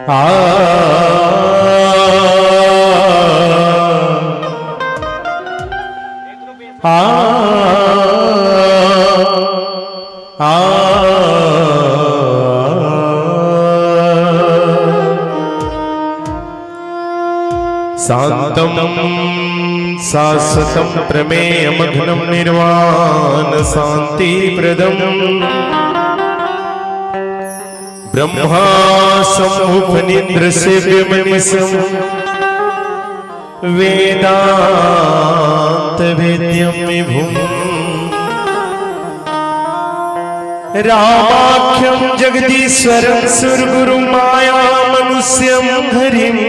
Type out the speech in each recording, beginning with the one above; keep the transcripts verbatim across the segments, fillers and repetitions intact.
आ, आ, आ। शांतं शाश्वतं प्रमेयमघनं निर्वाणशांतिप्रदं ब्रह्मासमुपनिन्द्रसेव्यमनिशं वेदान्तवेद्यं विभुम्। रामाख्यं जगदीश्वरं सुरगुरुं मायामनुष्यं हरिम्।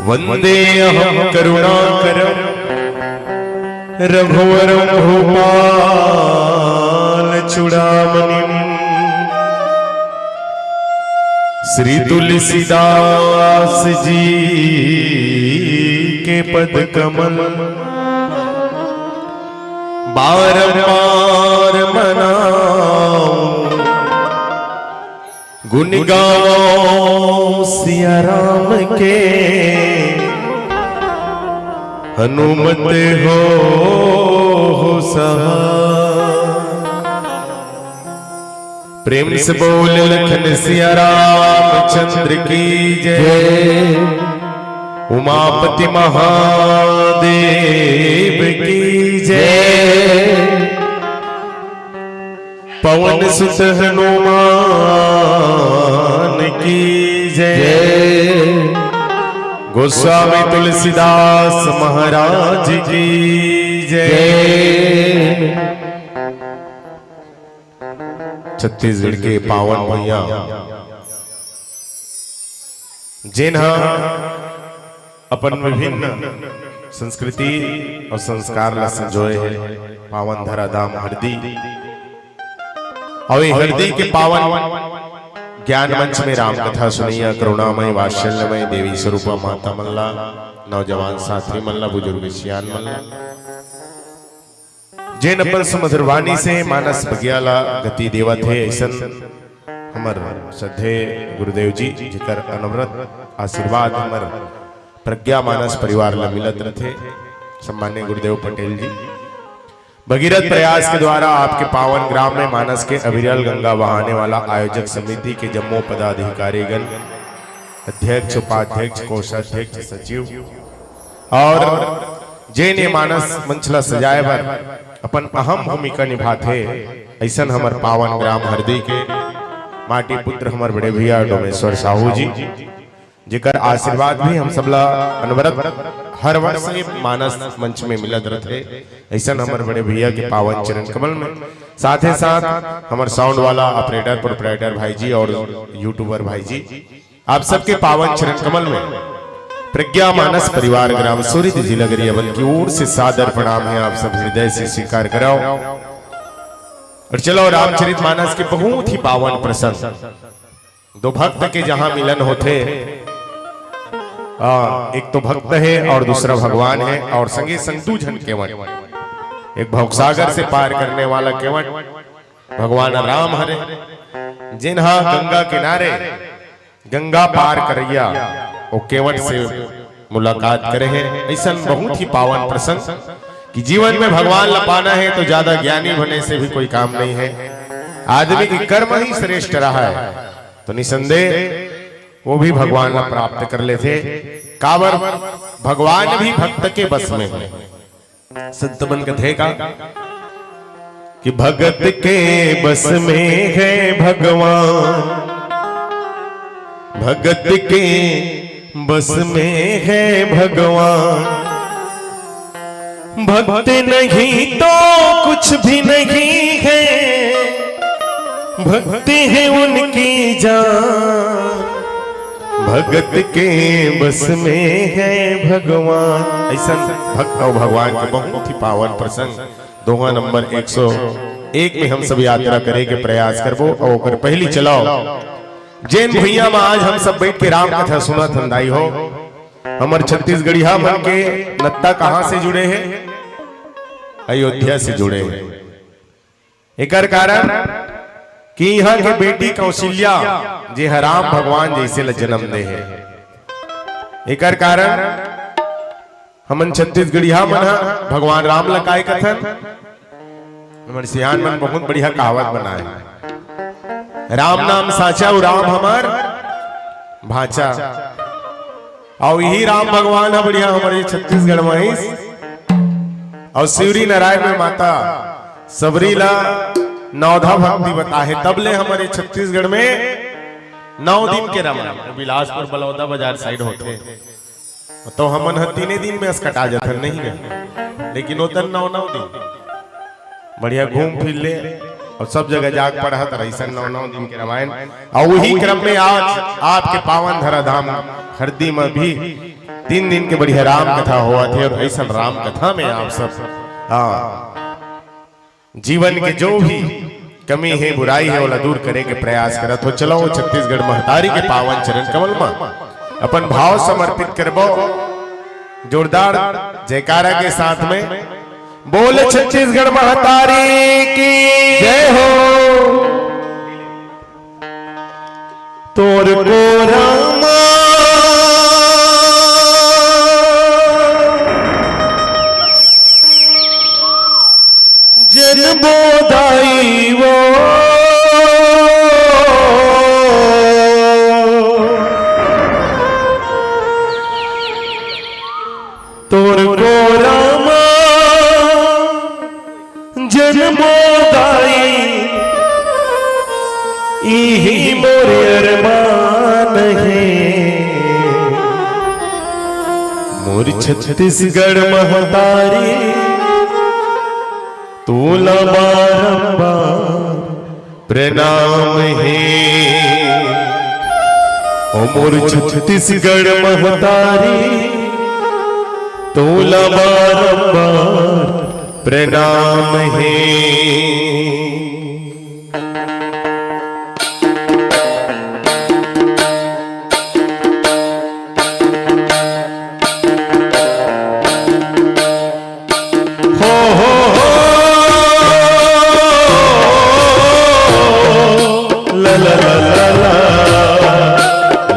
वन्देऽहं करुणाकरं रघुवरं भूपालचूडामणिम्। श्री तुलसीदास जी के पद कमल बारंबार मनाऊं, गुण गाऊं सिया राम के, हनुमत हो, हो सहाय। प्रेम से बोल लखन सिया रामचंद्र की जय। जय। उमापति महादेव की जय। जय। पवन सुत हनुमान की जय। जय। गोस्वामी तुलसीदास महाराज की जय। जय। छत्तीसगढ़ के पावन भुइयां, जेन ह अपन विभिन्न संस्कृति अउ संस्कार ला संजोए हे, पावन धराधाम हरदी। अउ ये हरदी के पावन ज्ञान मंच में राम कथा सुनइया करुणामय वात्सल्यमय देवी स्वरूपा माता मन ला, नौजवान साथी मन ला, बुजुर्ग सियान मन ला, जेन अपन सुमधुर वाणी से मानस बगिया ला गति देवत हे, अइसन हमर श्रद्धेय गुरुदेव जी, जेकर अनवरत आशीर्वाद हमर प्रज्ञा मानस परिवार ला मिलत रथे, सम्मान्य गुरुदेव पटेल जी, भगीरथ प्रयास के द्वारा आपके पावन ग्राम में मानस के अविरल गंगा बहाने वाला आयोजक समिति के जम्मो पदाधिकारीगण, अध्यक्ष, उपाध्यक्ष, कोषाध्यक्ष, सचिव, और जेन ये मानस मंच ला सजाए बर अपन अहम भूमिका निभाथे, अइसन हमर पावन ग्राम हरदी के माटी पुत्र हमर बड़े भैया डोमेश्वर साहू जी, जेकर आशीर्वाद भी हम सबला अनवरत हर वर्ष ये मानस मंच में मिलत रथे। अइसन हमर बड़े भैया के पावन चरण कमल में, साथे साथ हमर साउंड वाला, ऑपरेटर, प्रोपराइटर भाई जी और यूट्यूबर भाई जी, आप सबके पावन चरण कमल में प्रज्ञा मानस परिवार ग्राम सूरित, जिला गरियाबंद की ओर से सादर प्रणाम है। आप सब हृदय से स्वीकार कराओ। और चलो, रामचरित मानस के बहुत ही पावन प्रसंग, दो भक्त के जहां मिलन होथे, आ, एक तो भक्त है और दूसरा भगवान है, और संगे संग दू झन केवट, एक भवसागर से पार करने वाला केवट भगवान राम हरे, जेन हा गंगा किनारे गंगा पार करइया ओ केवट से मुलाकात करे हे। अइसन बहुत ही पावन प्रसंग कि जीवन में भगवान ला पाना है तो ज्यादा ज्ञानी बने से भी कोई काम नहीं है। आदमी के कर्म ही श्रेष्ठ रहा है तो निसंदेह वो भी भगवान ला प्राप्त कर लेथे। काबर भगवान भी भक्त के बस में है। संत मन कथे का कि भगत के बस में है भगवान, भगत के बस में है भगवान, भक्त नहीं तो कुछ भी नहीं है, भक्त है उनकी जान, भगत के बस में है भगवान। अइसन भक्त अउ भगवान के बहुत ही पावन प्रसंग, दोहा नंबर एक सौ एक में हम सब यात्रा करे के प्रयास करबो। अउ ओकर पहली चलाओ, जेन भुइयां म आज हम सब बैठ के राम कथा सुनत हन दाई हो, हमर छत्तीसगढ़िया मन के नत्ता कहाँ से जुड़े हे? अयोध्या से जुड़े हे। एकर कारण कि इहाँ के बेटी कौशल्या, जे ह राम भगवान जइसे ल जन्म दे हे, एकर कारण हमन छत्तीसगढ़िया मन ह भगवान राम ल काय कथन? हमर सियान मन बहुत बढ़िया कहावत बनाए, "राम नाम साँचा, अउ राम हमर भाँचा।" अउ इही राम भगवान ह बढ़िया हमर ये छत्तीसगढ़ म आइस, अउ शिवरीनारायण में माता सबरी ला नवधा भक्ति बताहे, तब ले हमर ये छत्तीसगढ़ में नौ दिन के रमन, बिलासपुर बलौदा बाजार side होथे। तो हमन ह तीने दिन में असकटा जथन, नहीं गा? लेकिन ओतन नौ, नौ दिन बढ़िया घूम फिर ले अउ सब जगह जाके पढ़त रहिसन नौ, नौ दिन के रामायण। अउ उही क्रम में आज आपके पावन धराधाम हरदी में भी तीन दिन के बढ़िया राम कथा होवत हे अउ अइसन राम कथा में आप सब, हाँ, जीवन के जो भी कमी हे, बुराई हे, ओला दूर करे के प्रयास करत हो। चलो, छत्तीसगढ़ महतारी के पावन चरण कमल म अपन भाव समर्पित करबो। जोरदार जयकारा के साथ में बोल छत्तीसगढ़ महतारी की जय हो। तोर कोरा म जन बोदाई वो, तोर कोरा म जन बोदाई, इही मोर अरमान हे। मोर छत्तीसगढ़ महतारी, तोला बारंबार प्रणाम हे। ओ मोर छत्तीसगढ़ महतारी, तोला बारंबार प्रणाम हे। हो, हो, हो। ला, ला, ला, ला, ला।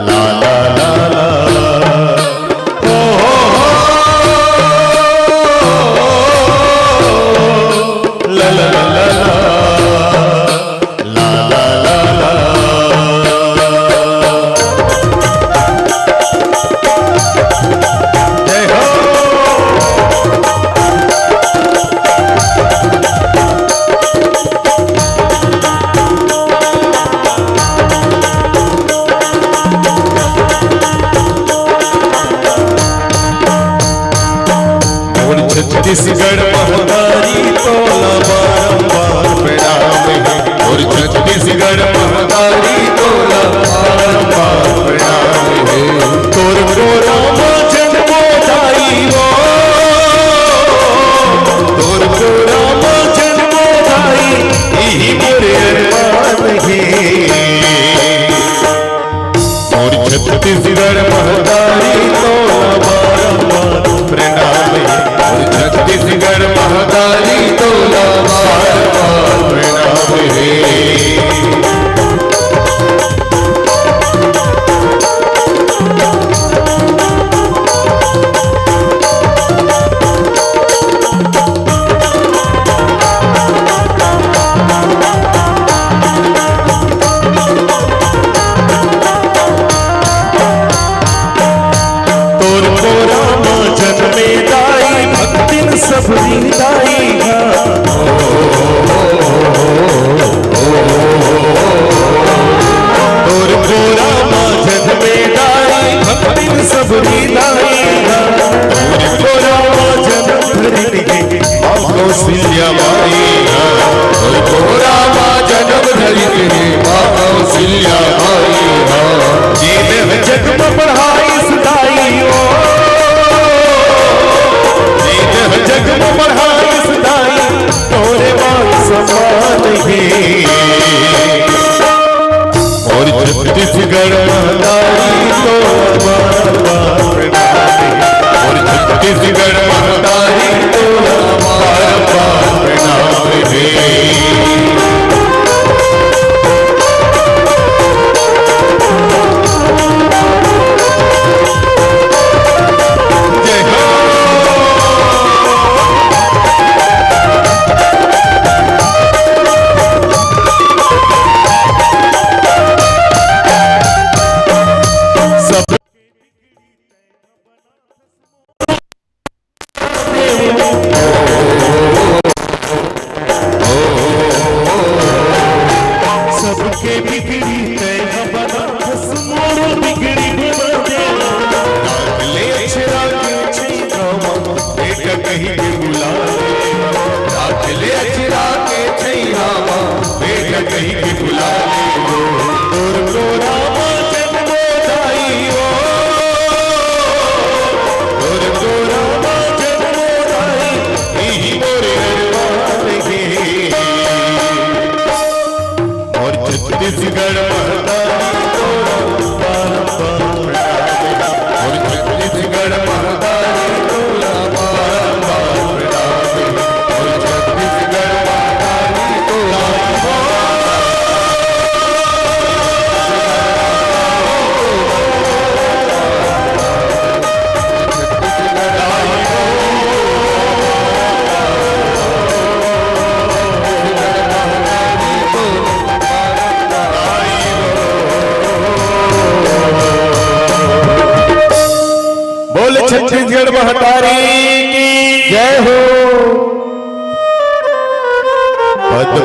ला, ला, ला, ला। हो, हो, हो। ला, ला, ला, ला, ला। ला, ला, ला, ला। जय हो। मोर छत्तीसगढ़ महतारी तोला बारंबार प्रणाम हे। मोर छत्तीसगढ़ महतारी तोला बारंबार प्रणाम हे। तोर कोरा म जन बोदाई वो, तोर कोरा म जन बोदाई, इही मोर अरमान हे। मोर छत्तीसगढ़ महतारी तोला बारंबार प्रणाम हे। मोर छत्तीसगढ़ महतारी तोला बारंबार प्रणाम हे। तोर कोरा म जनमे दाई, भक्तिन सबरी दाई हा। तोर कोरा म जनमे दाई, भक्तिन सबरी दाई हा। तोर कोरा म जनम धरिन हे माँ कौशल्या माई हा। तोर कोरा म जनम धरिन हे माँ कौशल्या माई हा। जेन ह जग म बढ़ाइस दाई ओ, जेन ह जग म बढ़ाइस दाई, तोरे मान सम्मान हे। मोर छत्तीसगढ़ महतारी तोला बार बार प्रणाम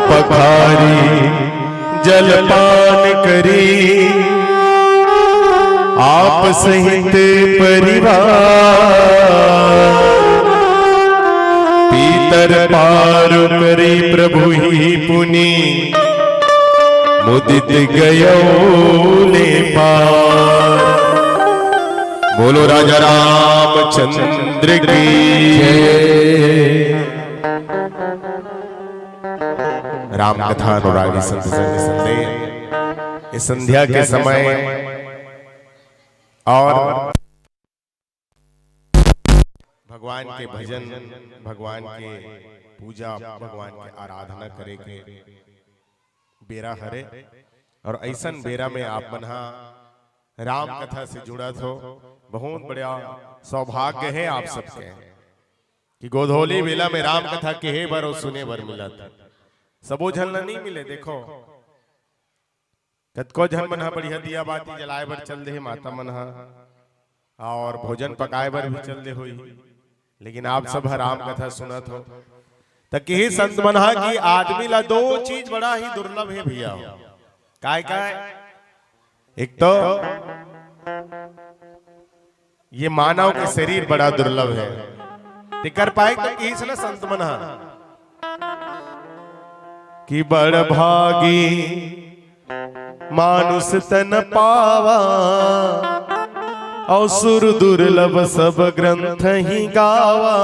पखारी जलपान करी, आप सहित परिवार। पीतर पार करी प्रभु ही पुनि, मुदित गयो ले पार। बोलो राजा रामचंद्र की जय। राम कथा अनुरागी संत संग संदेश। इस संध्या के समय और भगवान के भजन, भगवान के पूजा, भगवान के आराधना करे के बेरा हरे। और ऐसन बेरा में आप मन हा राम कथा से जुड़त हो, बहुत बड़ा सौभाग्य है आप सबके कि गोधोली बेला में राम कथा केहे बर और सुने बर मिलत। सबो झन ला नहीं मिले। देखो, कतको झन मन हा बढ़िया दिया बाती जलाए बर चल दे हे, माता मन हा, और भोजन पकाए बर भी चल दे होई, लेकिन आप सब हा राम कथा सुनत हो। त किही संत मन हा कि आदमी ला दो चीज बड़ा ही दुर्लभ है भैया। काय काय? एक तो ये मानव के शरीर बड़ा दुर्लभ है। तेकर पाए तो किहिस न संत मन हा कि बड़ भागी मानुष तन पावा, और सुर दुर्लभ सब ग्रंथ ही गावा।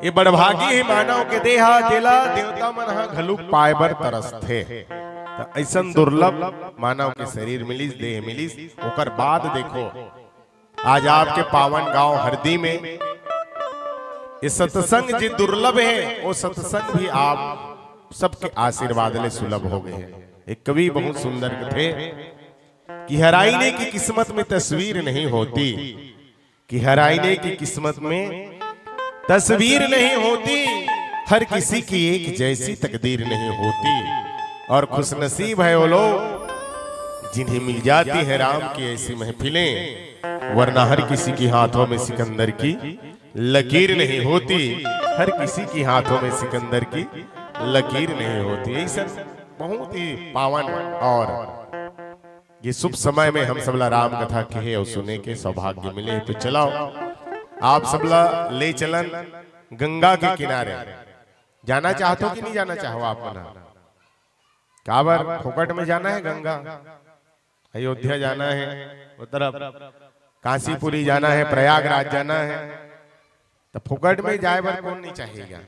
ये बड़भागी ही मानव के देहा, जेला देवता मन हा घलुक पाए बर तरसथे। त अइसन दुर्लभ मानव के शरीर मिलिस, देह मिलिस, ओकर बाद देखो आज आपके पावन गांव हरदी में ये सत्संग जे दुर्लभ है, वो सत्संग भी आप सबके आशीर्वाद ले सुलभ हो गए हैं। एक कवि बहुत सुंदर थे कि हर आईने की किस्मत में तस्वीर नहीं होती, कि हर आईने की किस्मत में तस्वीर नहीं होती, हर किसी की एक जैसी तकदीर नहीं होती। और खुशनसीब है वो लोग जिन्हें मिल जाती है राम की ऐसी महफिलें, वरना हर किसी की हाथों में सिकंदर की लकीर नहीं होती, हर किसी की हाथों में सिकंदर की लकीर नहीं होती। यही सर बहुत ही पावन और ये शुभ समय में हम सबला राम कथा केहे और सुने के सौभाग्य मिले। तो चलाओ, आप सबला ले चलन गंगा के किनारे। जाना चाहत हो कि नहीं जाना चाहो आप मन? काबर फोकट में जाना है गंगा? अयोध्या जाना है, वो तरफ काशीपुरी जाना है, प्रयागराज जाना है, तो फोकट में जाए बर कौन नहीं चाहेगा?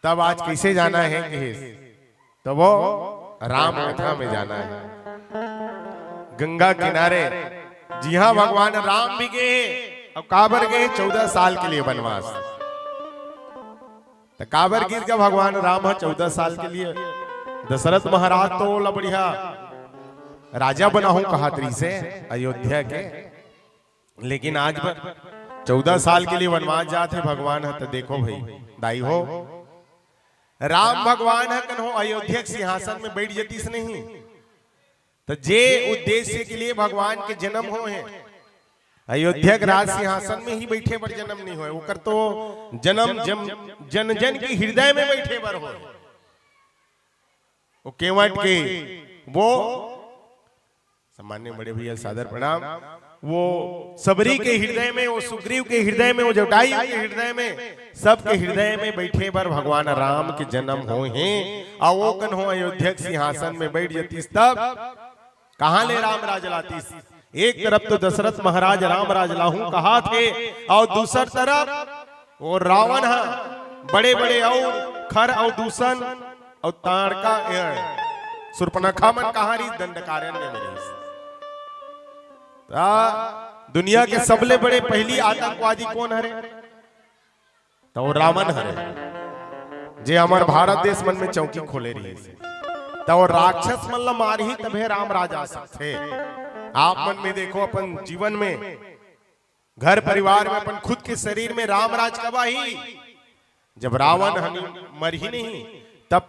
तब आज कैसे जाना है कहिस? तो वो राम कथा में जाना है, गंगा किनारे, जिहां भगवान राम भी गए। अब काबर गए? चौदह साल के लिए वनवास। तो काबर गिस गा भगवान राम ह चौदह साल के लिए? दशरथ महाराज तो ओला बढ़िया राजा बनाहूं कहत रहिसे अयोध्या के, लेकिन आज बर चौदह साल के लिए वनवास जात हे भगवान ह। तो देखो भाई, दाई हो, राम भगवान ह कन्हो अयोध्या के सिंहासन में बैठ जतिस नहीं, तो जे उद्देश्य के लिए भगवान के जन्म हो हे, अयोध्या के राज सिंहासन में ही बैठे बर जन्म नहीं होय, ओकर तो जन्म जम, जन जन के हृदय में बैठे बर होय। वो केवट के, वो सम्मान्य बड़े भैया सादर प्रणाम, वो सबरी के हृदय में, वो सुग्रीव के हृदय में, वो जटायु के हृदय में, सबके हृदय में बैठे बर भगवान राम के जन्म हो हे। और वो कन्हो अयोध्या के सिंहासन में बैठ जतिस तब कहां ले राम राज लातिस? एक तरफ तो दशरथ महाराज राम राज लाहूं कहत हे, और दूसर तरफ वो रावण ह बड़े बड़े और खर और दूषण और ताड़का, ए, सुर्पनखा मन कहां रहिस? दंडकारण्य में रहिस। ता दुनिया के सबले बड़े पहली आतंकवादी कौन हरे? तो वो रावण हरे, जे हमर भारत देश मन में चौकी खोले रहिस। तो वो राक्षस मन ला मारही तभे राम राज आ सकथे। आप मन में देखो, अपन जीवन में, घर परिवार में, अपन खुद के शरीर में राम राज कब आही? जब रावण हनी मरही नहीं, तब